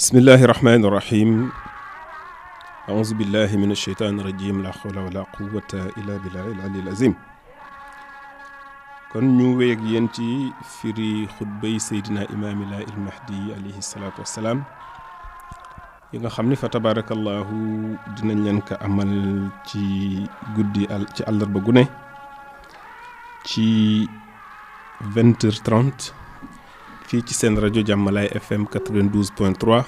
bismillahi rahmaani rahim auzu billahi min asheytaani rajim la hawla wala quwata illa billahi al-aliyyil azim. kon ñu wéy ak yéen ci firi xutbay seydina imaamillah il mahdi alayhi salaatu wassalaam yi nga xam ni fa tabarakallahu dinañ leen ko amal ci guddi ci àllarba gu ne ci 20h30 fii ci seen rajo Jàmmalaay FM 92.3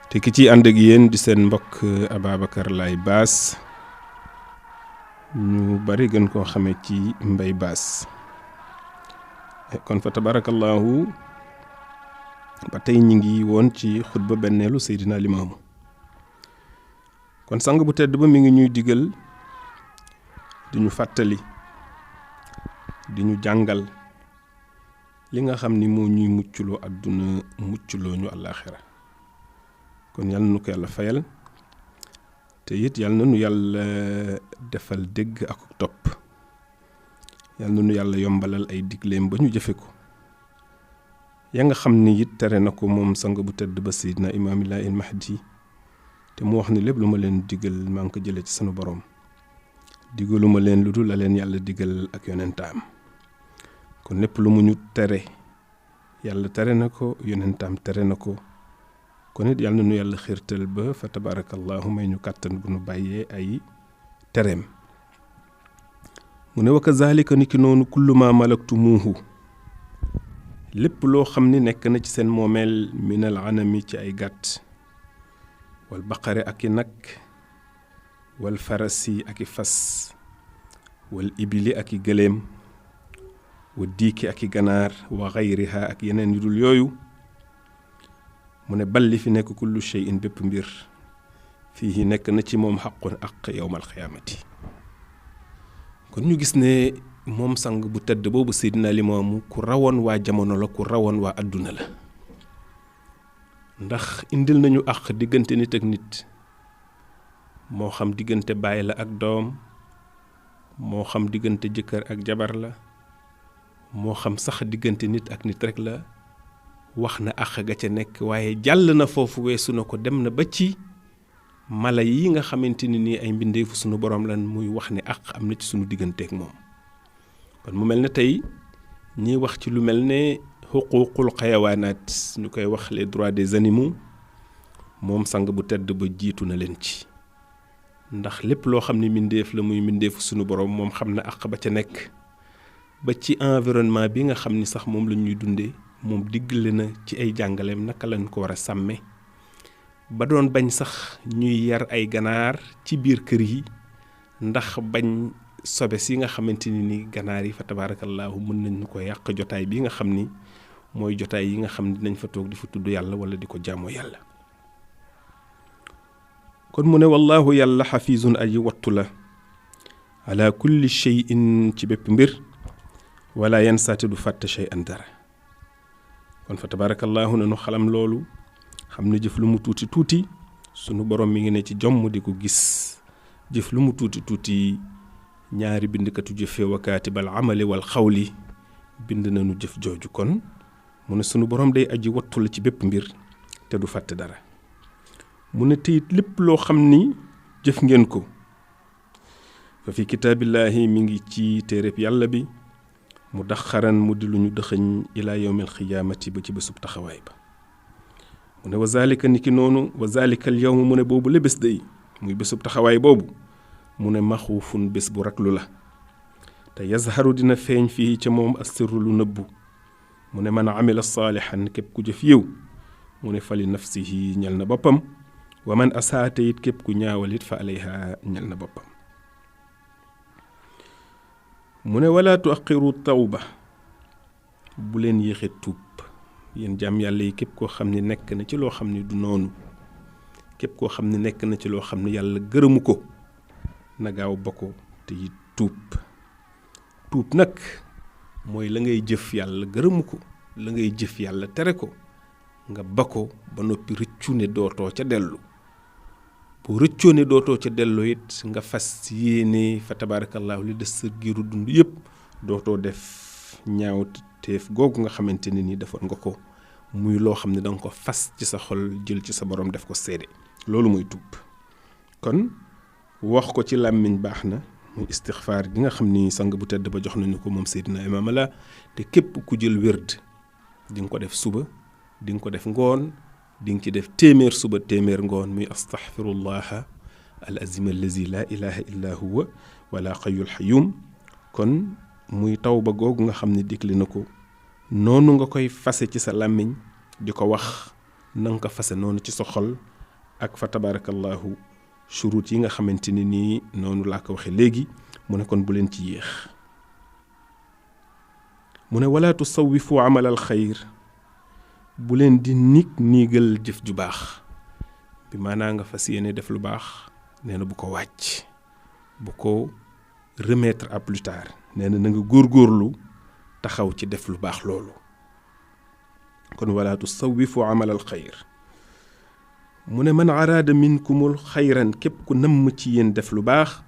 te ki ciy ànd ak yéen di seen mbokk Ababacar Laye Bass ñu bari gën koo xamee ci Mbay Bass. kon fa tabarakallahu ba tey ñi ngi woon ci xutba benneelu Seydina Limaamu. kon sang bu tedd ba mi ngi ñuy digal di ñu fàttali di ñu jàngal li nga xam ni moo ñuy mucculoo àdduna mucculoo ñu àllaaxira. kon yal na nu ko yàlla fayal te it yal na nu yàlla defal dégg ak topp yal na nu yàlla yombalal ay digleem ba ñu jëfe ko ya nga xam ni it tere na ko moom sang bu tedd ba Seydina imaamillah il mahdi te mu wax ni lépp lu ma leen digal maa ngi ko jëlee ci sunu borom digaluma leen lu dul la leen yàlla digal ak yonentaam. kon lépp lu mu ñu tere yàlla tere na ko yonentaam tere na ko kon it yàlla na nu yàlla xiirtal ba fa tabarakallahu may ñu kàttan bu nu bàyyee ay tereem. mu ne wa kazalika ni ki noonu kullu ma malaktumuuhu lépp loo xam ni nekk na ci seen moomeel minal anami ci ay gàtt wal baqare ak i nag wal farasi ak i fas wal ibili ak i gëléem wa diiki ak i ganaar wa xayriha ak yeneen yu dul yooyu mu ne balli fi nekk kullu shay'in bépp mbir fii nekk na ci moom xaqun aq yowmal xiyaamati. kon ñu gis ne moom sang bu tedd boobu Seydina Limaamu ku rawoon waa jamono la ku rawoon waa àdduna la ndax indil nañu aq diggante nit ak nit moo xam diggante baay la ak doom moo xam diggante jëkkër ak jabar la moo xam sax diggante nit ak nit rek la wax na àq ga ca nekk waaye jàll na foofu weesu na ko dem na ba ci mala yi nga xamante ni nii ay mbindeefu sunu borom lan muy wax ne àq am na ci sunu digganteeg moom. kon mu mel ne tey ñiy wax ci lu mel ne xuquuqul xayawaanaat ñu koy wax les droits des animaux moom sang bu tedd ba jiitu na leen ci ndax lépp loo xam ne mbindeef la muy mbindeefu sunu borom moom xam na àq ba ca nekk. ba ci environnement bi nga xam ni sax moom la ñuy dundee moom diggale na ci ay jàngaleem naka lañ ko war a sàmme ba doon bañ sax ñuy yar ay ganaar ci biir kër yi ndax bañ sobes yi nga xamante ni ganaar yi fa tabaarakallaahu mën nañ ko yàq jotaay bi nga xam ni mooy jotaay yi nga xam ne dinañ fa toog di fa tudd yàlla wala di ko jaamoo yàlla. kon mu ne wallaahu yàlla xafiizun aji wattu la ala kulli shay'in ci bépp mbir wala yan saati du fàtte shay'an dara. kon fa tabarakallahu nanu xalam loolu xam ne jëf lu mu tuuti tuuti sunu borom mi ngi ne ci jomm di ko gis jëf lu mu tuuti tuuti ñaari bindkatu jëfee wa kaatibal amali wal xawli bind nañu jëf jooju. kon mu ne sunu borom day aji wattu la ci bépp mbir te du fàtte dara. mu ne teyit lépp loo xam ni jëf ngeen ko fa fi kitaabillahi mi ngi ci téereb yàlla bi mu daxaran mu di lu ñu dëxëñ ilaa yawmil xiyaamati ba ci bésub taxawaay ba. mu ne wa zalika ni ki noonu wa zalika al yawm mu ne boobu la bés day muy bésub taxawaay boobu mu ne maxuufun bés bu raklu la te yazharu dina feeñ fii ca moom assirru lu nëbbu. mu ne man amila saalihan képp ku jëf yiw mu ne fali nafsihi ñel na boppam wa man asaate it képp ku ñaawal it fa alayha ñel na boppam. mu ne wala tuaxiru tawba bu leen yéexe tuub yéen jàmm yàlla yi képp koo xam ne nekk na ci loo xam ne du noonu képp koo xam ne nekk na ci loo xam ne yàlla gërëmu ko na gaaw ba ko te it tuub nag mooy la ngay jëf yàlla gërëmu ko la ngay jëf yàlla tere ko nga ba ko ba noppi rëccu ne dootoo ca dellu. bu rëccoo ne dootoo ca dellu it nga fas yéene fa tabaarakallaahu li des sa giiru dund yëpp dootoo def ñaaw teef googu nga xamante ne ni defoon nga ko muy loo xam ne danga ko fas ci sa xol jël ci sa borom def ko seede loolu muy tuub kon wax ko ci làmmiñ baax na muy istixfaar gi nga xam ni sang bu tedd ba jox nañu ko moom Seydina Imaam la te képp ku jël wérd di nga ko def suba di nga ko def ngoon di nga ci def téeméer suba téeméer ngoon muy astaghfirullaha al azim allazi la ilaha illa huwa wala xayul xayum kon muy tawba googu nga xam ne digle na ko noonu nga koy fase ci sa làmmiñ di ko wax na nga ko fase noonu ci sa xol ak fa tabarakallahu shurut yi nga xamante ni nii noonu laa ko waxe léegi mu ne kon bu leen ci yéex mu ne wala tusawifu amal al xayr bu leen di niigal jëf ju baax bi maanaa nga fas yéene def lu baax nee na bu ko wàcc bu ko remettre à plus tard nee na nga góorgóorlu taxaw ci def lu baax loolu kon wala tusawifu amal al xayr mu ne man araada minkumul xayran képp ku namm ci yéen def lu baax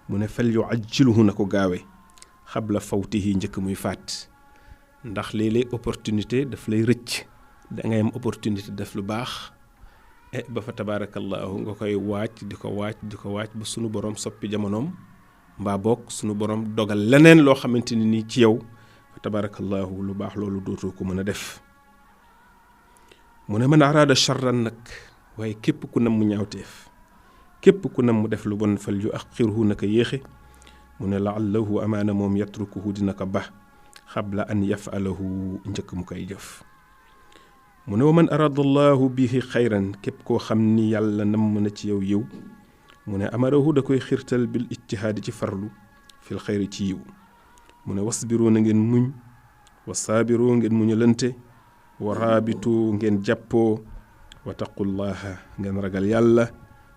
mu ne fal yu ajjiluhu na ko gaawe xabla fawtihi njëkk muy faat ndax léeg-léeg opportunité daf lay rëcc da ngay am opportunité def lu baax ba fa tabarakallahu nga koy waaj di ko waaj ba sunu borom soppi jamonoom mbaa bokk sunu borom dogal leneen loo xamante ni nii ci yow fa tabarakallahu lu baax loolu dootoo ko mën a def mu ne man araada charran nag waaye képp ku nam mu ñaawteef képp ku nam mu def lu bon fal yu axiruhu naka yéexe mu ne laallahu amaana moom yatrukuhu dina ko ba xabla an yafalahu njëkk mu koy jëf mu ne wa man araada allahu bihi xayran képp koo xam ni yàlla namm na ci yow yiw mu ne amarahu da koy xirtal bil ijtihaadi ci farlu fil xayri ci yiw mu ne wasbiroo na ngeen muñ wa saabiroo ngeen muñalante wa raabitu ngeen jàppoo wa taqullaha ngeen ragal yàlla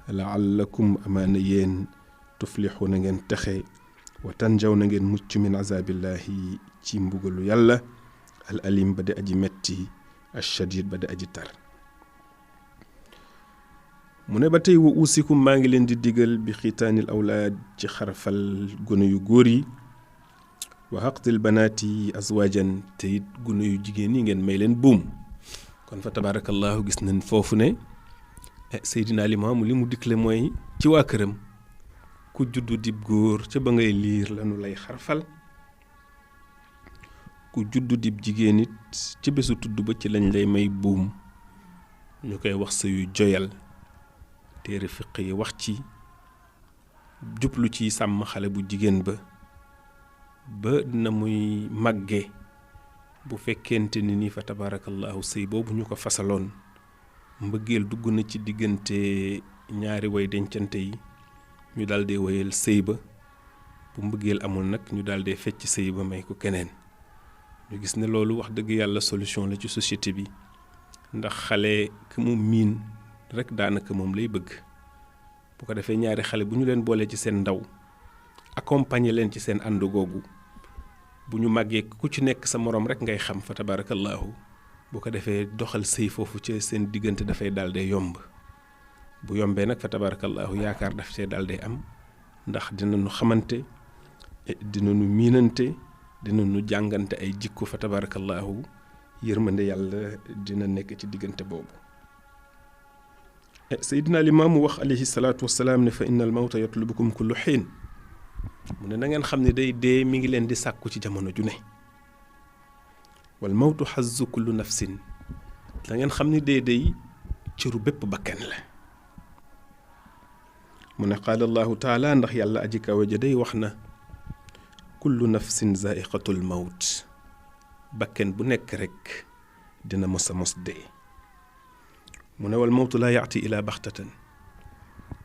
laallakum amaana yéen tuflixu na ngeen texe wa tanjaw na ngeen mucc min azabillahi ci mbugalu yàlla al alim ba di aji metti ashadid ba di aji tar mu ne ba tey wa uusikum maa ngi leen di digal bi xitaanil awlaad ci xarafal gone yu góor yi wa xaqtil banaati azwaajan te it gune yu jigéen yi ngeen may leen buum kon fa tabarakallahu gis nañ foofu ne Seydina Limaamu li mu digle mooy ci waa këram ku juddu dib góor ca ba ngay liir lanu lay xarfal ku juddu dib jigéen it ci bésu tudd ba ci lañ lay may buum ñu koy wax sa yu joyal téere fiq yi wax ci jublu ci sàmm xale bu jigéen ba na muy màgge bu fekkente ni fa tabarakallahu sëy boobu ñu ko fasaloon mbëggeel dugg na ci diggante ñaari way dencante yi ñu daldi wayal sëy ba bu mbëggeel amul nag ñu daldi fecc sëy ba may ko keneen ñu gis ne loolu wax dëgg yàlla solution la ci société bi ndax xale ku mu miin rek daanaka moom lay bëgg bu ko defee ñaari xale bu ñu leen boolee ci seen ndaw accompagner leen ci seen ànd googu bu ñu màggee ku ci nekk sa morom rek ngay xam fa tabarakallahu bu ko defee doxal sëy foofu ci seen diggante dafay daal day yomb bu yombee nag fa tabarakallahu yaakaar daf see daal day am ndax dinañu xamante dinañu miinante dinañu jàngante ay jikko fa tabarakallahu yërmande yàlla dina nekk ci diggante boobu Seydina Limaamu wax alayhi salaatu wassalaam ne fa innal mawta yatlubukum kullu xiin mu ne na ngeen xam ne day dee mi ngi leen di sàkku ci jamono ju ne wal mawtu xazzu kullu nafsin da ngeen xam ne dee day cëru bépp bakkan la mu ne qaala allahu taala ndax yàlla aji kawe ja day wax na kullu nafsin zaiqatul mawt bakken bu nekk rek dina mos a mos dee mu ne wal mawtu laa yaati ilaa baxtatan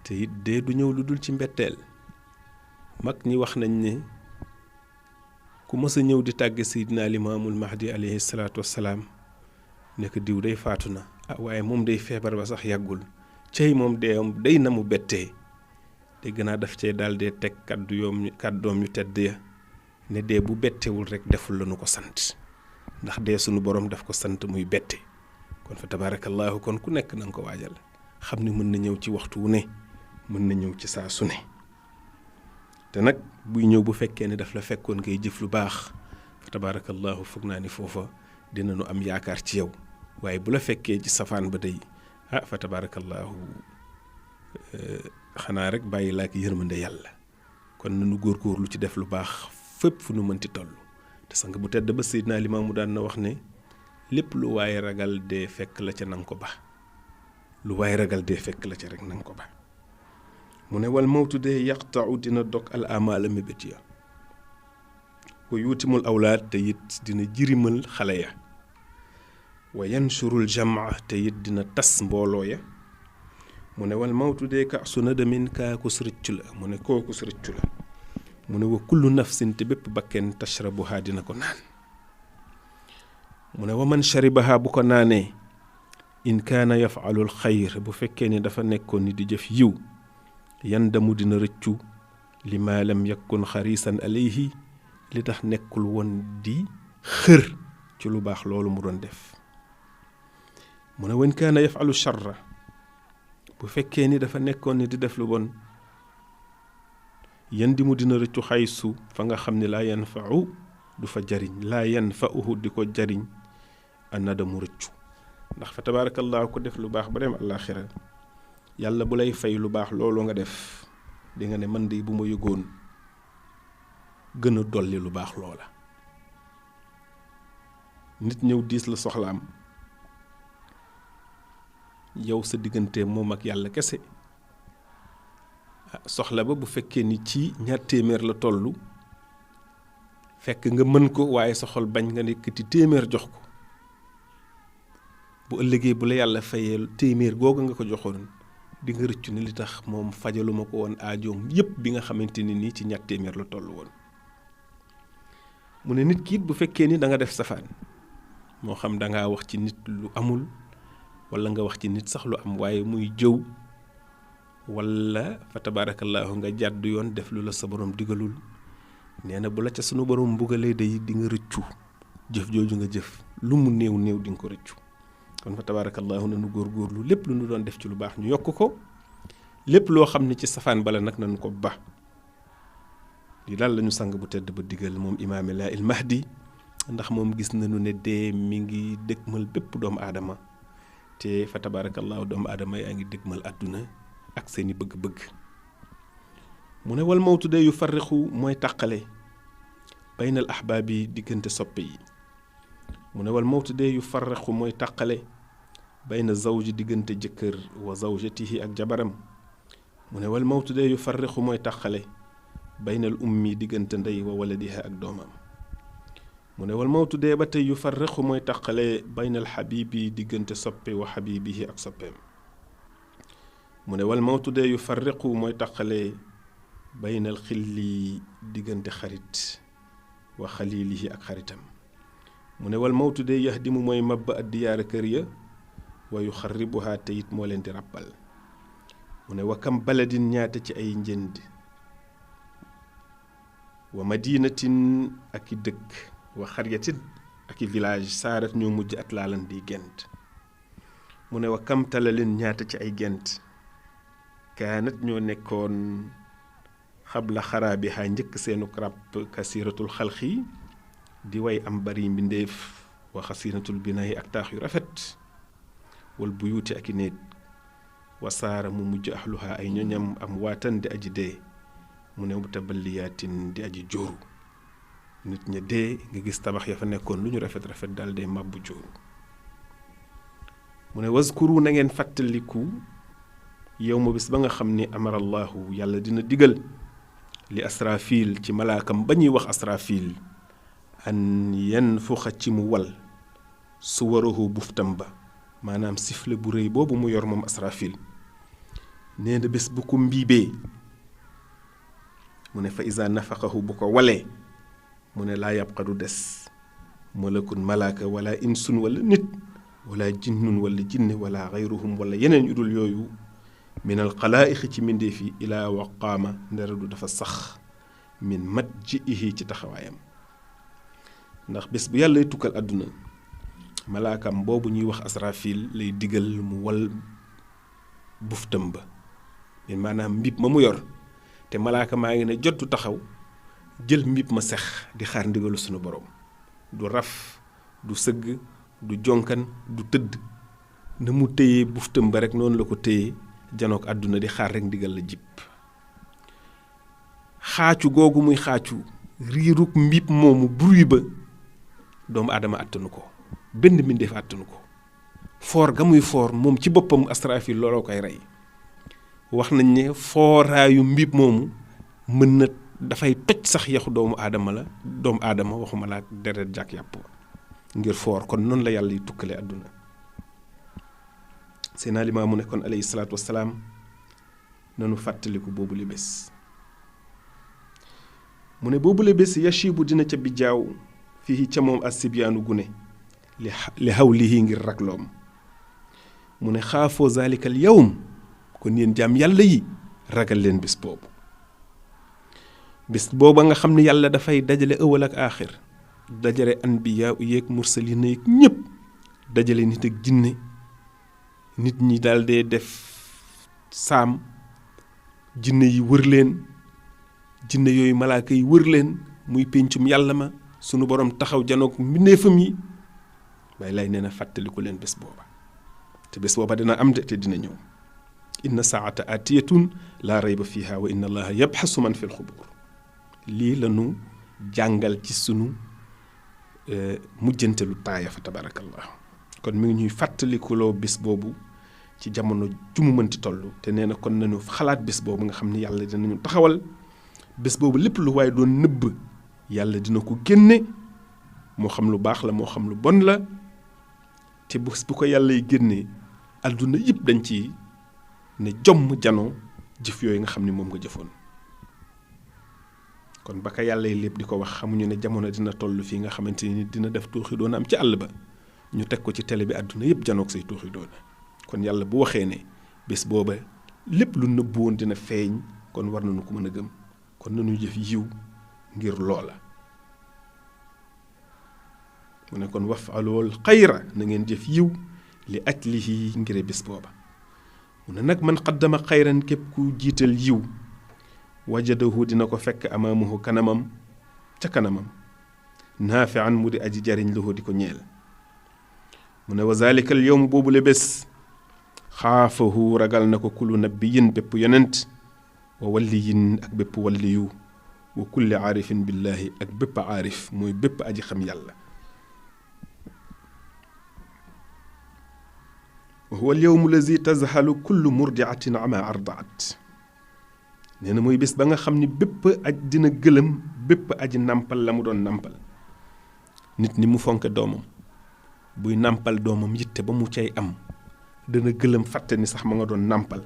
te it dee du ñëw lu dul ci mbetteel mag ñi wax nañ ne ku mës a ñëw di tàgge Seydina Limaamul Mahdi alayhi salaatu wassalaam ne ko diw day faatu na waaye moom day feebar ba sax yàggul cey moom deewam day na mu bettee dégg naa daf cee daal dee teg kàddoom yu tedd ya ne dee bu bettewul rek deful la nu ko sant ndax dee sunu borom daf ko sant muy bette kon fa tabarakallahu kon ku nekk na nga ko waajal xam ne mën na ñëw ci waxtu wu ne mën na ñëw ci saa su ne te nag buy ñëw bu fekkee ne daf la fekkoon ngay jëf lu baax fa tabarakallahu foog naa ni foofa dinañu am yaakaar ci yow waaye bu la fekkee ci safaan ba day fa tabaarakallaahu xanaa rek bàyyi laa ki yërmande yàlla. kon nanu góorgóorlu ci def lu baax fépp fu nu mënti toll te sang bu tedd ba Seydina Limaamu daan na wax ne lépp lu waaye ragal dee fekk la ca nanga ko ba lu waaye ragal dee fekk la ca rek nanga ko ba mu ne wal mawtu dee yaqtau dina dog al amaala mébét ya wa yuutimul awlaad te it dina jirimal xale ya wa yansurul jamaa te it dina tas mbooloo ya mu ne wal mawtu dee ka su nadamin kaaku sërëccu la mu ne kooku sërëccu la mu ne wa kullu nafsin te bépp bakken tashrabuha dina ko naan mu ne wa man sharibaha bu ko naanee in kaana yafaalul xayr bu fekkee ni dafa nekkoon ni di jëf yiw yandamu dina rëccu li ma lam yakun xarisan alayhi li tax nekkul woon di xër ci lu baax loolu mu doon def mu ne wan kaana yafalu charra bu fekkee ni dafa nekkoon ni di def lu bon yandi mu dina rëccu xaysu fa nga xam ne laa yanfau du fa jariñ laa yanfauhu di ko jariñ anadamu rëccu ndax fa tabaarakallaahu ko def lu baax ba dem àllaaxira yàlla bu lay fay lu baax loolu nga def di nga ne man de bu ma yëgoon gën a dolli lu baax loola nit ñëw diis la soxlaam yow sa diggante moom ak yàlla kese soxla ba bu fekkee ni ci 2 téeméer la tollu fekk nga mën ko waaye sa xol bañ nga nekkati téeméer jox ko bu ëllëgee bu la yàlla fayee téeméer googu nga ko joxoon di nga rëccu ne li tax moom fajaluma ko woon aajoom yépp bi nga xamante ni nii ci 2 téeméer la toll woon mu ne nit ki it bu fekkee ni da nga def safaan moo xam da ngaa wax ci nit lu amul wala nga wax ci nit sax lu am waaye muy jëw wala fa tabaarakallaahu nga jàdd yoon def lu la sa borom digalul nee na bu la ca sunu borom mbugalee day di nga rëccu jëf jooju nga jëf lu mu néew néew di nga ko rëccu kon fa tabaarakallaahu nanu góorgóorlu lépp lu nu doon def ci lu baax ñu yokk ko lépp loo xam ne ci safaan bala nag nañu ko ba li daal lañu sang bu tedd ba digal moom imaam laa il mahdi ndax moom gis nañu ne dee mi ngi dëgmal bépp doomu aadama te fa tabaarakallaahu doomu aadama yaa ngi dëgmal àdduna ak seeni bëgg-bëgg mu ne wal mawtu dee yu farrixu mooy tàqale baynal ahbaab yi diggante soppe yi mu ne wal mawtu dee yu farrixu mooy tàqale bayna zawji diggante jëkkër wa zawjatihi ak jabaram mu ne wal mawtu dee yu farrixu mooy tàqale baynal ummi diggante ndey wa waladiha ak doomam mu ne wal mawtu dee ba tey yu farrixu mooy tàqale baynal xabibi diggante soppe wa xabibihi ak soppeem mu ne wal mawtu dee yu farrixu mooy tàqale baynal xilli diggante xarit wa xalilihi ak xaritam mu ne wal mawtu dee yahdimu mooy mabba addiyaara kër ya wa yu xarribuhaa te it moo leen di ràbbal mu ne wa kam baladin ñaata ci ay njënd wa madinatin ak i dëkk wa xaryatin ak i village saarat ñoo mujj at laalan di gent mu ne wa kam talalin ñaata ci ay gent kaanat ñoo nekkoon xabla xaraabiha njëkk seenu ràpp kasiratul xalqi di way am bari mbindéef wa xasinatul binayi ak taax yu rafet wal buyuuti ak i néeg wa saara mu mujj ahluha ay ñoñam am waatan di aji dee mu ne mutaballiyaatin di aji jóoru nit ña dee nga gis tabax ya fa nekkoon lu ñu rafet rafet daal dee màbbu jóoru mu ne waskuru na ngeen fàttaliku yow ma bis ba nga xam ni amarallahu yàlla dina digal li asrafil ci malaakam ba ñuy wax asrafil an yanfuxa ci mu wal suwarahu buftam ba maanaam sifle bu rëy boobu mu yor moom asrafil nee na bés bu ko mbiibee mu ne fa isa nafaqahu bu ko walee mu ne laa yabqa du des malakun malaaka wala insun wala nit wala jinnun wala jinne wala xayruhum wala yeneen yu dul yooyu min al xalaa'iqi ci mbindeef yi ilaa waqaama ndara du dafa sax min mat ji ihi ci taxawaayam ndax bés bu yàlla tukkal àdduna malaakam boobu ñuy wax asrafil lay digal mu wal buftam ba maanaam mbib ma mu yor te malaaka maa ngi ne jottu taxaw jël mbib ma sex di xaar ndigalu sunu borom du raf du sëgg du jonkan du tëdd na mu téye buftam ba rek noonu la ko téye janook àdduna di xaar rek ndigal la jib xaacu googu muy xaacu riiruk mbiip moomu bruit ba doomu aadama àttanu ko benn mbindeef àttanu ko foor ga muy foor moom ci boppam Asrafil looloo koy rey wax nañ ne fooraayu mbiip moomu mën na dafay toj sax yaxu doomu aadama waxuma la deret jàkk yàpp ngir foor kon noonu la yàlla yi tukkale àdduna Seydina Limaamu ne kon alayhi salaatu wassalaam nanu fàttaliku boobu le bés mu ne boobu le bés yashibu dina ca bijaaw fii ca moom as-sibyaanu gune li hawlihi ngir ragloom mu ne xaafoo zalikal yawm kon yéen jaam yàlla yi ragal leen bés boobu bés booba nga xam ne yàlla dafay dajale ëwal ak aaxir dajale anbiyaa yeeg mursalina yeeg ñëpp dajale nit ak jinne nit ñi daal dee def saam jinne yi wër leen jinne yooyu malaaka yi wër leen muy péncum yàlla ma sunu borom taxaw janoog mbindeefam yi bay lay nee na fàttaliku leen bés booba te bés booba dina am de te dina ñëw inna saata atiyatun laa rayba fiha wa inna allaha yabxasu man fi lxubur lii la nu jàngal ci sunu mujjantelu taaya fa tabarakallah kon mi ngi ñuy fàttalikuloo bés boobu ci jamono ju mu mënti toll te nee na kon nañu xalaat bés boobu nga xam ne yàlla dinañu taxawal bés boobu lépp lu waaye doon nëbb yàlla dina ko génne moo xam lu baax la moo xam lu bon la te bés bu ko yàlla yi génnee àdduna yëpp dañ ci ne jomm janoo jëf yooyu nga xam ne moom nga jëfoon kon ba ka yàlla yi lépp di ko wax xamuñu ne jamono dina toll fii nga xamante ni dina def tuuxi doona am ci àll ba ñu teg ko ci télé bi àdduna yëpp janoog say tuuxi doona kon yàlla bu waxee ne bés booba lépp lu nëbbu woon dina feeñ kon war nañu ko mën a gëm kon nañu jëf yiw ngir loola mu ne kon waf'alul xayra na ngeen jëf yiw li ajlihi ngir bés booba mu ne nag man qaddama xayran képp ku jiital yiw wajadahu dina ko fekk amaamuhu kanamam ca kanamam naafian mu di aji jariñ lahu di ko ñeel mu ne wa zalika al yawm boobu le bés xaafahu ragal na ko kullu nabiyin bépp yonent wa walliyin ak bépp walliyu wa kulli aarifin billahi ak bépp aarif mooy bépp aji xam yàlla wa huwa al yawmu lazi tazhalu kullu murdiatin ama ardaat nee na mooy bés ba nga xam ni bépp aj dina gëlëm bépp aji nàmpal la mu doon nàmpal nit ni mu fonke doomam buy nàmpal doomam yitte ba mu cay am dana gëlëm fàtte ni sax ma nga doon nàmpal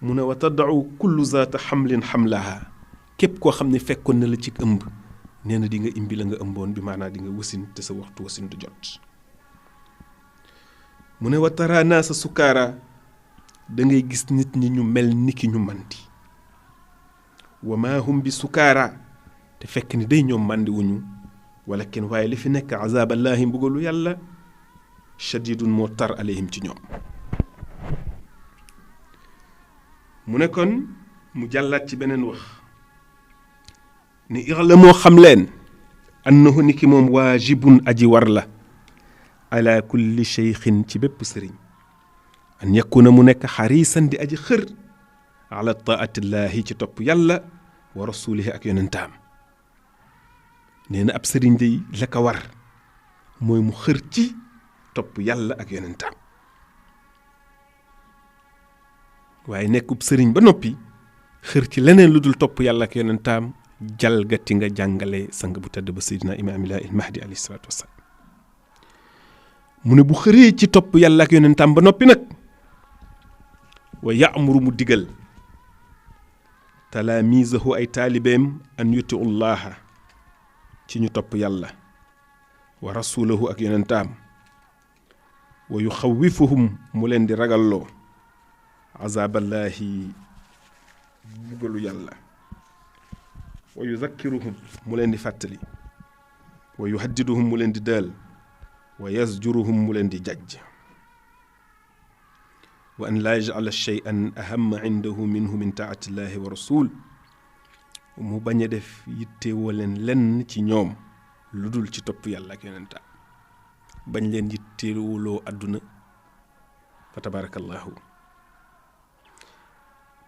mu ne wa tadau kullu zaata xamlin xamlaha képp koo xam ne fekkoon na la ci ëmb nee na di nga imbi la nga ëmboon bi maanaa di nga wasin te sa waxtu wasin du jot mu ne wa tara naasa sukaara da ngay gis nit ñi ñu mel ni ki ñu màndi wa maa hum bi sukaara te fekk ni day ñoom màndi wuñu walakin waaye li fi nekk azaballaahi mbugalu yàlla shadidun moo tar alayhim ci ñoom mu ne kon mu jàllaat ci beneen wax ni ixla moo xam leen annahu ni ki moom waajibun aji war la ala kulli cheykhin ci bépp sëriñ an yakuna mu nekk xariisan di aji xër ala taatillahi ci topp yàlla wa rasulihi ak yonentaam nee na ab sëriñ day la ko war mooy mu xër ci topp yàlla ak yonentaam waaye nekkub sëriñ ba noppi xër ci leneen lu dul topp yàlla ak yonentaam jalgati nga jàngale sang bu tedd ba seydina imaamillah il mahdi alayhi salaatu wasalaam mu ne bu xëree ci topp yàlla ak yonentaam ba noppi nag wa yaamuru mu digal talaamiisahu ay taalibeem an yutiu llaha ci ñu topp yàlla wa rasulahu ak yonentaam wa yuxawifuhum mu leen di ragalloo azaballaahi bugalu yàlla wa yuzakkiruhum mu leen di fàttali wa yuhaddiduhum mu leen di dël wa yazjuruhum mu leen di jajj wa an laa yaj'ala shay'an ahamma indahu minhu min taatillahi wa rasul mu bañ a def yittewoo leen lenn ci ñoom lu dul ci topp yàlla ak yonentaam bañ leen yitteewuloo àdduna fa tabarakallahu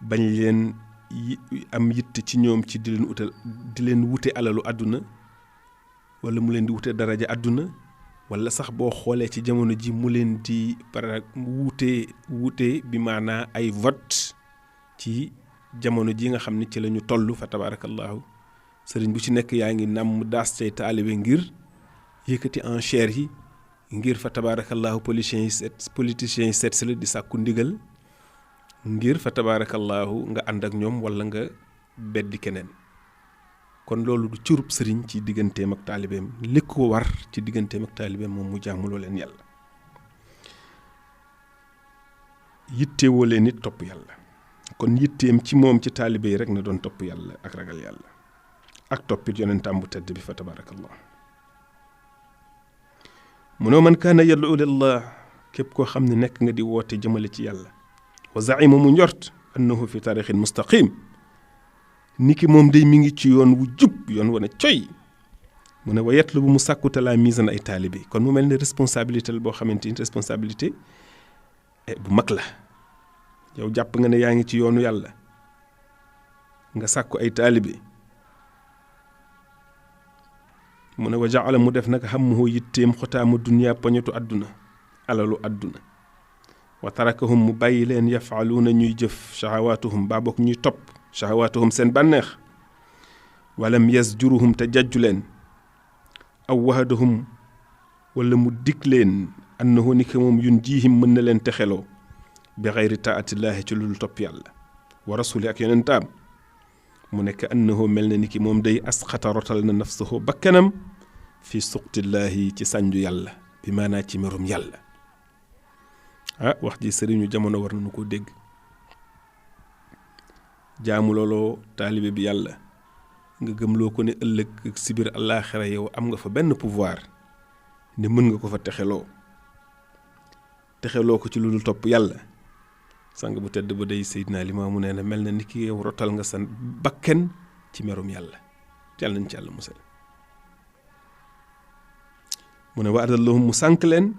bañ leen am yitte ci ñoom ci di leen wute alalu àdduna wala mu leen di wute daraja àdduna wala sax boo xoolee ci jamono ji mu leen di wuute bi maanaa ay vote ci jamono ji nga xam ne ci la ñu toll fa tabarakallahu sëriñ bu ci nekk yaa ngi nam daas cay taalibe ngir yëkkati enchère yi ngir fa tabarakallahu politiciens yi seet si la di sàkku ndigal ngir fa tabarakallahu nga ànd ak ñoom wala nga beddi keneen kon loolu du curub sëriñ ci digganteem ak taalibeem li ko war ci digganteem ak taalibeem moom mu jaamuloo leen yàlla yittewoo leen nit topp yàlla kon yitteem ci moom ci taalibe yi rek na doon topp yàlla ak ragal yàlla ak toppit yonentam bu tedd bi fa tabarakallah munoo man kaana yad'u lillah képp koo xam ne nekk nga di woote jëmale ci yàlla wa zaima mu njort annahu fi tarixin mustaqim niki moom day mi ngi ci yoon wu jub yoon wane coy mu ne wa yatlubu mu sàkku talaamisan ay taalibe kon mu mel ne responsabilité la boo xamante ni responsabilité bu mag la yow jàpp nga ne yaa ngi ci yoonu yàlla nga sàkku ay taalibe mu ne wa jaala mu def nag xammuhu yitteem xotaama dunya poñetu àdduna alalu àdduna wa tarakahum mu bàyyi leen yafaluuna ñuy jëf shahawaatuhum baa bokk ñuy topp shahawaatuhum seen bànneex walam yasjuruhum te jajju leen aw wahadahum wala mu dig leen annahu ni ko moom yun jiihim mën na leen texeloo bi xayri taatillaahi ci lul topp yàlla wa rasuli ak yonentaam mu nekk annahu mel na ni ki moom day asxata rotal na nafsahu bakkanam fi suqtillaahi ci sànju yàlla bi maanaa ci merum yàlla wax ji sëriñu jamono war nañu ko dégg jaamu looloo taalibe bi yàlla nga gëmloo ko ne ëllëg ak sibir àllaaxira yow am nga fa benn pouvoir ne mën nga ko fa texeloo ko ci lu dul topp yàlla sang bu tedd ba day Seydina Limaamu nee na mel na ni ki yow rotal nga sa bakken ci merum yàlla yàlla nañ ci yàlla musal mu ne wa adallahum mu sànk leen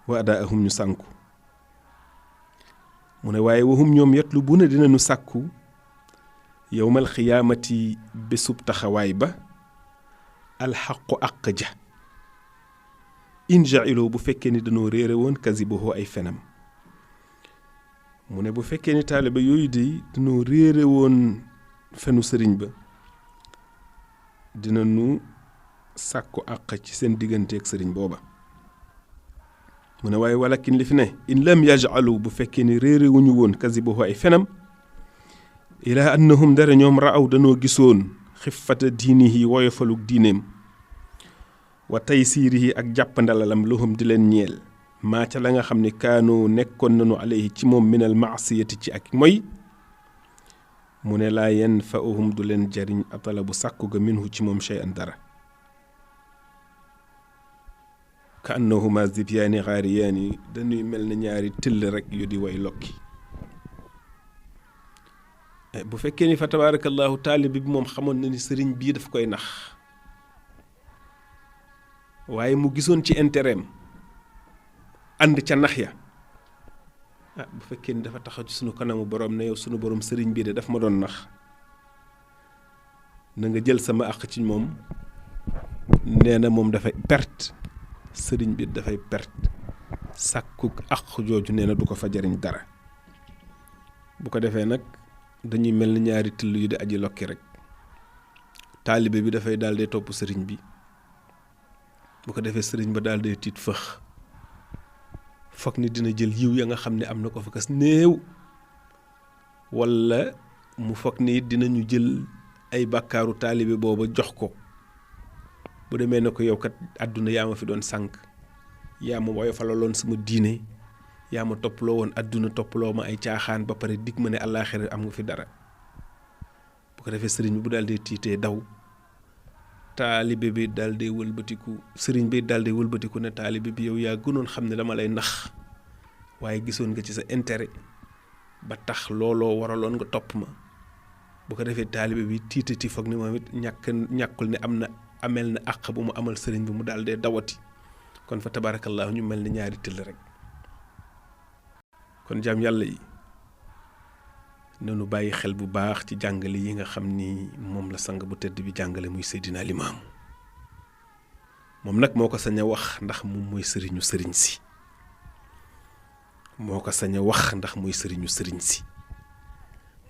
wa adaahum ñu sànku mu ne waaye waxum ñoom yatlubuuna dinañu sàkku yowmal xiyaamati bésub taxawaay ba alxaqu àq ja in jailoo bu fekkee ni dañoo réere woon kasibahu ay fenam mu ne bu fekkee ni taaliba yooyu de dañoo réere woon fenu sëriñ ba dinañu sàkku àq ci seen digganteeg sëriñ booba mu ne waaye walakin li fi ne in lam yajalu bu fekkee ni réere wuñu woon kasibahu ay fenam ilaa annahum dara ñoom raaw danoo gisoon xiffata diinihi woyofaluk diineem wa taysiirihi ak jàppandalalam lahum di leen ñeel maa ca la nga xam ne kaanoo nekkoon nañu alayhi ci moom minal maasiyati ci ak moy mu ne laa yanfa'uhum du leen jariñ atalabu sàkku ga minhu ci moom shay'an dara ka annahuma zibyaani xaariyaani dañuy mel ne ñaari tëll rek yu di way lokki bu fekkee ni fa tabarakallahu taalibe bi moom xamoon na ni sëriñ bii daf koy nax waaye mu gisoon ci intérêt ànd ca nax ya bu fekkee ni dafa taxaw ci sunu kanamu borom ne yow sunu borom sëriñ bii de daf ma doon nax na nga jël sama àq ci moom nee na moom dafay perte sëriñ bi dafay perte sàkku àq jooju nee na du ko fa jariñ dara bu ko defee nag dañuy mel ni ñaari till yu di aji lokki rek taalibe bi dafay daal di topp sëriñ bi bu ko defee sëriñ ba daal di tiit fëx foog ni dina jël yiw ya nga xam ne am na ko fa kas néew walla mu foog ni dinañu jël ay bàkkaaru taalibe booba jox ko bu demee ne ko yow kat àdduna yaa ma fi doon sànq yaa ma woyofalaloon sama diine yaa ma toppaloo woon àdduna toppaloo ma ay caaxaan ba pare dig ma ne àllaaxira am nga fi dara bu ko defee sëriñ bi bu daal di tiitee daw taalibe bi daal di wëlbatiku sëriñ bi daal di wëlbatiku ne taalibe bi yow yaa gënoon xam ne dama lay nax waaye gisoon nga ci sa intérêt ba tax looloo waraloon nga topp ma bu ko defee taalibe bi tiitati foog ni moom it ñàkkul ne amel na àq bu mu amal sëriñ bi mu daal dee dawati kon fa tabarakallahu ñu mel ni ñaari tëll rek. kon jaam yàlla yi nanu bàyyi xel bu baax ci jàngale yi nga xam ni moom la sang bu tedd bi jàngale muy Seydina Limaamu moom nag moo ko sañ a wax ndax moom mooy sëriñu sëriñ si moo ko sañ a wax ndax mooy sëriñu sëriñ si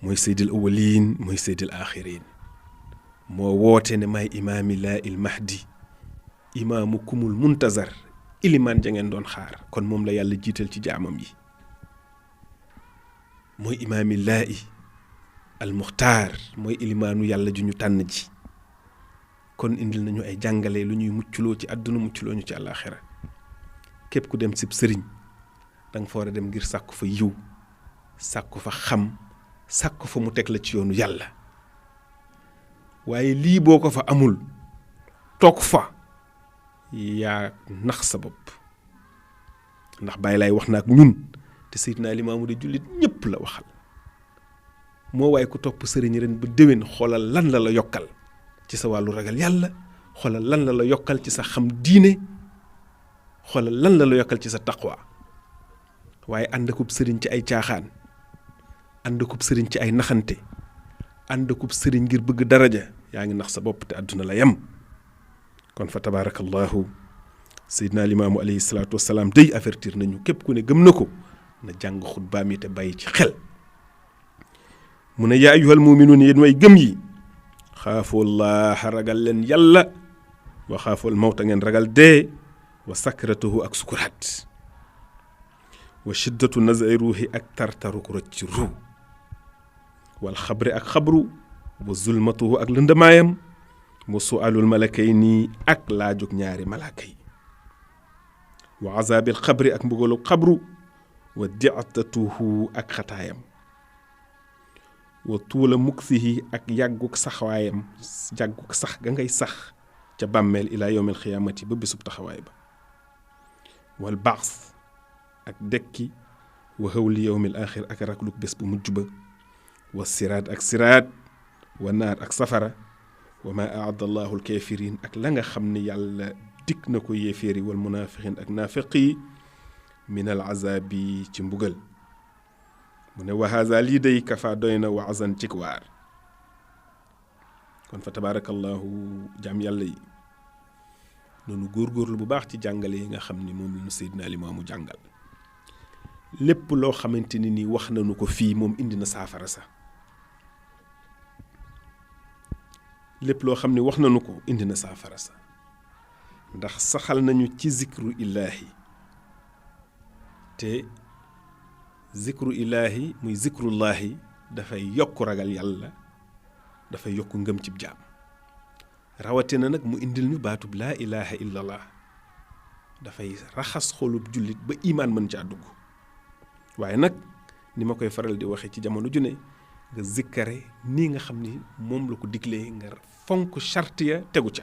mooy seydil awwaliin mooy seydil aaxiriin moo woote ne maay imaami laa il mahdi imaamu kumul muntazar ilimaan ja ngeen doon xaar kon moom la yàlla jiital ci jaamam yi mooy imaami laa i al muxtaar mooy ilimaanu yàlla ju ñu tànn ji kon indil nañu ay jàngale lu ñuy mucculoo ci àdduna mucculoo ñu ci àllaaxira képp ku dem sib sëriñ danga fa war a dem ngir sàkku fa yiw sàkku fa xam sàkku fa mu teg la ci yoonu yàlla waaye lii boo ko fa amul toog fa yaa nax sa bopp ndax bàyyi laay wax na ak ñun te Seydina Limaamu de jullit ñëpp la waxal moo waaye ku topp sëriñ ren ba déwén xoolal lan la yokkal ci sa wàllu ragal yàlla xoolal lan la yokkal ci sa xam diine xoolal lan la yokkal ci sa taqwa waaye ànd akub sëriñ ci ay caaxaan ànd akub sëriñ ci ay naxante ànd akub sëriñ ngir bëgg daraja yaa ngi nax sa bopp te àdduna la yem kon fa tabarakallahu Seydina Limaamu alayhi salaatu wasalaam day avertir nañu képp ku ne gëm na ko na jàng xutbaam yi te bàyyi ci xel mu ne yaa ayyuhal muminuun yéen way gëm yi xaafullaha ragal leen yàlla wa xaaful mawta ngeen ragal dee wa sakratuhu ak sukuraat wa shiddatu nazai ruuhi ak tartaruk rocci ruu wal xabri ak xabru wa zulmatuhu ak lëndamaayam wa sualul malakayni ak laajug ñaari malaaka yi wa azaabil xabri ak mbugalug xabru wa diatatuhu ak xataayam wa tuula muksihi ak yàggug saxwaayam yàggug sax ga ngay sax ca bàmmeel ilaa yowmil xiyaamati ba bésub taxawaay ba wal baas ak dekki wa hawli yowmil axir ak rakluk bés bu mujj ba wa siraat ak siraat wa naar ak safara wa ma aada allahu alkafirin ak la nga xam ne yàlla dikk na ko yéeféeri wal munafiqin ak naafiqi min al azabi ci mbugal mu ne wa haza lii day kafa doy na wa azan cik waar kon fa tabarakallahu jaam yàlla yi noonu góorgóorlu bu baax ci jàngale yi nga xam ni moom la ñu Seydina Limaamu jàngal lépp loo xamante ni nii wax nañu ko fii moom indi na saafara sa lépp loo xam ne wax nañu ko indi na saafara sa ndax saxal nañu ci zikru illaahi te zikru illaahi muy zikrullaahi dafay yokk ragal yàlla dafay yokk ngëm cib jaam rawatina nag mu indil ñu baatub laa ilaha illallah dafay raxas xolub jullit ba imaan mën caa dugg waaye nag ni ma koy faral di waxe ci jamono ju ne nga zikkare nii nga xam ni moom la ko diglee nga fonk charte ya tegu ca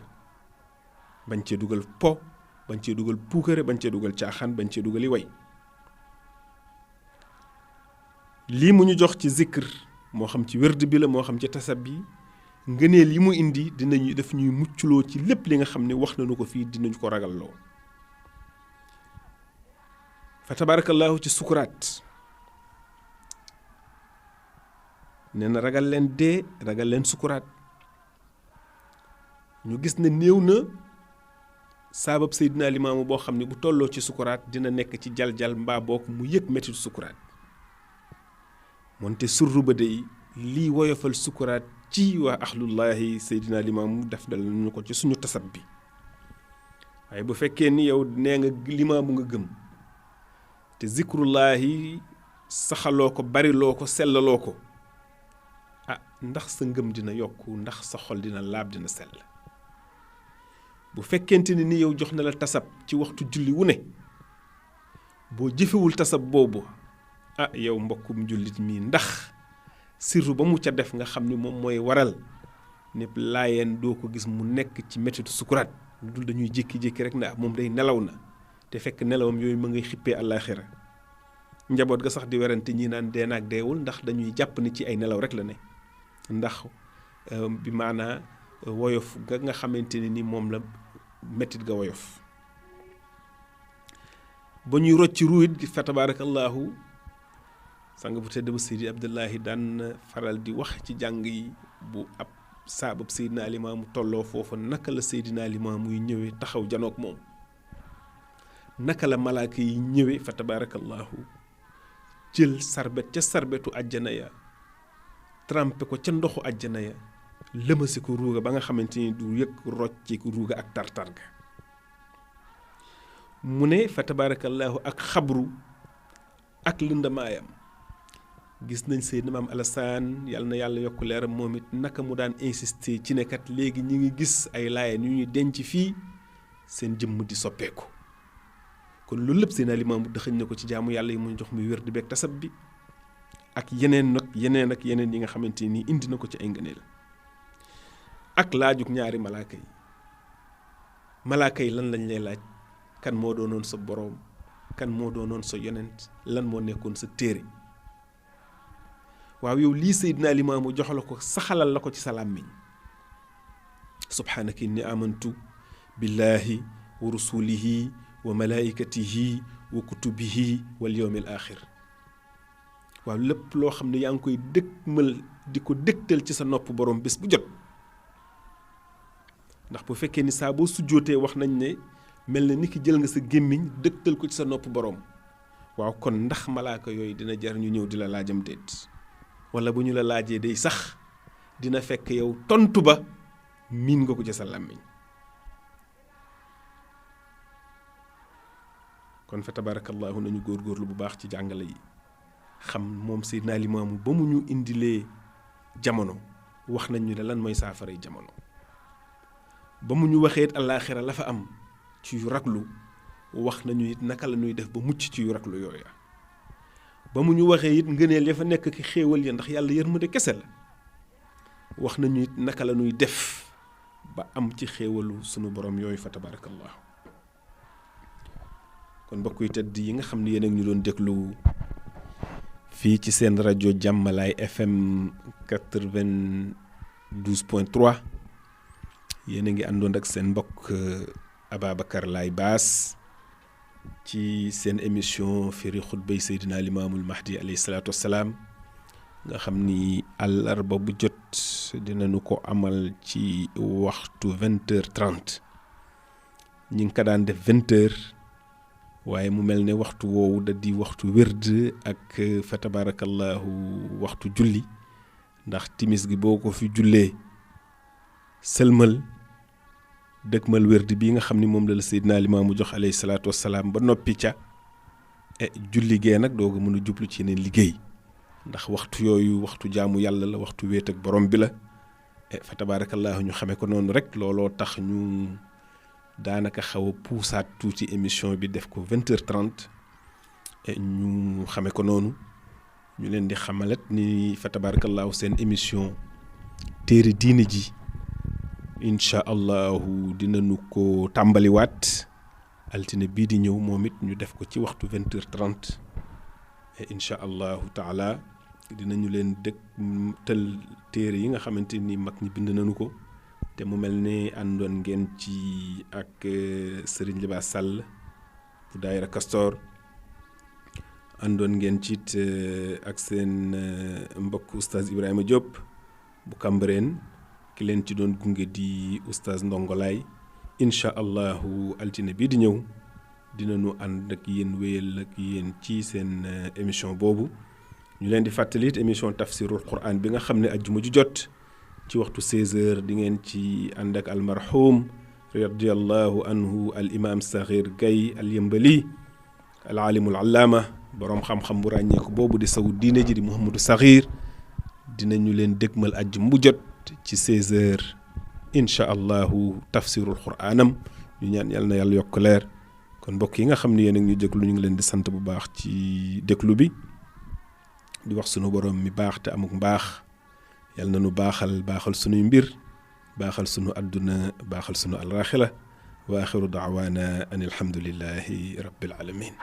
bañ cee dugal po bañ cee dugal puukare bañ cee dugal caaxaan bañ cee dugali way lii mu ñu jox ci zikr moo xam ci wérd bi la moo xam ci tasab bi ngëneel yi mu indi dinañu def ñuy mucculoo ci lépp li nga xam ne wax nañu ko fii dinañu ko ragalloo fa tabarakallahu ci sukuraat nee na ragal leen dee ragal leen sukuraat ñu gis ne néew na saabab Seydina Limaamu boo xam ne bu tolloo ci sukuraat dina nekk ci jal-jal mbaa boog mu yëg mettitu sukuraat moonte surru ba day lii woyofal sukuraat ci waa axlullaahi Seydina Limaamu def dal ñu ko ci suñu tasab bi waaye bu fekkee ni yow nee nga Limaamu nga gëm te zikrullaahi saxaloo ko bariloo ko sellaloo ko ah ndax sa ngëm dina yokk ndax sa xol dina laab dina sell bu fekkente ni yow jox na la tasab ci waxtu julli wu ne boo jëfewul tasab boobu ah yow mbokkum jullit mi ndax sirru ba mu ca def nga xam ni moom mooy waral népp laayeen doo ko gis mu nekk ci mettitu sukuraat lu dul dañuy jékki-jékki rek na moom day nelaw na te fekk nelawam yooyu ma ngay xippee àllaaxira njaboot ga sax di werante ñi naan dee naag deewul ndax dañuy jàpp ni ci ay nelaw rek la ne ndax bi maanaa woyof ga nga xamante ne ni moom la mettit ga woyof ba ñuy rocci ruuyit gi fa tabarakallahu sang bu tedd bu Seydi Abdullahi daan faral di wax ci jàng yi bu ab saabab Seydina Limaamu tolloo foofu naka la Seydina Limaamu muy ñëwee taxaw janoog moom naka la malaaka yi ñëwee fa tabarakallahu jël sarbet ca sarbetu àjjana ya trempé ko ca ndoxu àjjana ya lëmasi ko ruuga ba nga xamante ni du yëg rocci ko ruuga ak tartarga mu ne fa tabarakallahu ak xabru ak lëndamaayam gis nañ Seydina Maam Alassane yàlla na yàlla yokk leeram moom it naka mu daan insister ci ne kat léegi ñi ngi gis ay laayeen yu ñuy denc fii seen jëmm di soppeeku kon loolu lépp Seydina Limaamu dëxëñ na ko ci jaamu yàlla yi mu jox muy wér di beeg tasab bi ak yeneen nag yeneen ak yeneen yi nga xamante ni indi na ko ci ay ngëneel ak laajug ñaari malaaka yi lan lañ lay laaj kan moo doonoon sa boroom kan moo doonoon sa yonent lan moo nekkoon sa téere waaw yow lii Seydina Limaamu jox la ko saxalal la ko ci sa làmmiñ subhaanaka inni amantu billahi wa rusulihi wa malaikatihi wa kutubihi wal yawmil axir waaw lépp loo xam ne yaa ngi koy dëkkmal di ko dëktal ci sa nopp borom bés bu jot ndax bu fekkee ni saa boo sujjootee wax nañ ne mel na ni ki jël nga sa gémmiñ dëktal ko ci sa nopp borom waaw kon ndax malaaka yooyu dina jar ñu ñëw di la laajam déet wala bu ñu la laajee day sax dina fekk yow tontu ba miin nga ko ci sa làmmiñ kon fa tabarakallahu nañu góorgóorlu bu baax ci jàngale yi xam moom Seydina Limaamu ba mu ñu indilee jamono wax nañ ñu ne lan mooy saafaray jamono ba mu ñu waxee it àllaaxira la fa am ci yu raglu wax nañu it naka la ñuy def ba mucc ci yu raglu yooya ba mu ñu waxee it ngëneel ya fa nekk ki xéewal ya ndax yàlla yërmande kese la wax nañu it naka la ñuy def ba am ci xéewalu sunu borom yooyu fa tabarakallahu kon mbokk yi tedd yi nga xam ne yéen a ngi ñu doon déglu fii ci seen rajo Jàmmalaay FM 92.3 yéen a ngi àndoon ak seen mbokk Ababacar Laye Bass ci seen émission firi xutbay Seydina Limaamul Mahdi alayhi salaatu wassalaam nga xam ni àllarba bu jot dinañu ko amal ci waxtu 20h30 ñi ngi ko daan def 20h waaye mu mel ne waxtu woowu da di waxtu wérd ak fa tabarakallahu waxtu julli ndax timis gi boo ko fi jullee sëlmal dëkkmal wérd bii nga xam ni moom la Seydina Limaamu jox alayhi salaatu wassalaam ba noppi ca julli gee nag doo ko mën a jublu ci yeneen liggéey ndax waxtu yooyu waxtu jaamu yàlla la waxtu wéet ak borom bi la fa tabarakallahu ñu xamee ko noonu rek looloo tax ñu daanaka xaw a puusaat tuuti émission bi def ko 20h30 ñu xame ko noonu ñu leen di xamalet ni fa tabarakallahu seen émission téere diine ji incha allahu dinañu ko tàmbaliwaat altine bii di ñëw moom it ñu def ko ci waxtu 20h30 incha allahu taala dinañu leen dëkk tël téere yi nga xamante ni mag ñi bind nañu ko te mu mel ne àndoon ngeen ci ak Serigne Libaas Sall bu daayira Castor àndoon ngeen ci ak seen mbokk oustaz Ibrahima Diop bu Cambérène ki leen ci doon gunge di oustaz Ndongolaay incha allahu altine bii di ñëw dinañu ànd ak yéen wéyal ak yéen ci seen émission boobu ñu leen di fàttali it émission tafsirul Qur'an bi nga xam ne ajjuma ju jot ci waxtu 16h di ngeen ci ànd ak almarhum radiyallahu anhu al imam Sakhir Gaye al Yëmbali al alimul allaama boroom xam-xam bu ràññeeku boobu di sawu diine ji di Mouhamadou Sakhir dinañu leen dégmal ajjuma bu jot ci 16h incha allahu tafsirul Qur'anam ñu ñaan yàlla na yàlla yokk leer kon mbokk yi nga xam ne yéen a ngi ñu déglu ñu ngi leen di sant bu baax ci déglu bi di wax sunu borom mi baax te amuk mbaax yàlla na nu baaxal sunuy mbir baaxal sunu àdduna baaxal sunu alaaxira wa axiru daawaana an alhamdulillahi rabbil alamin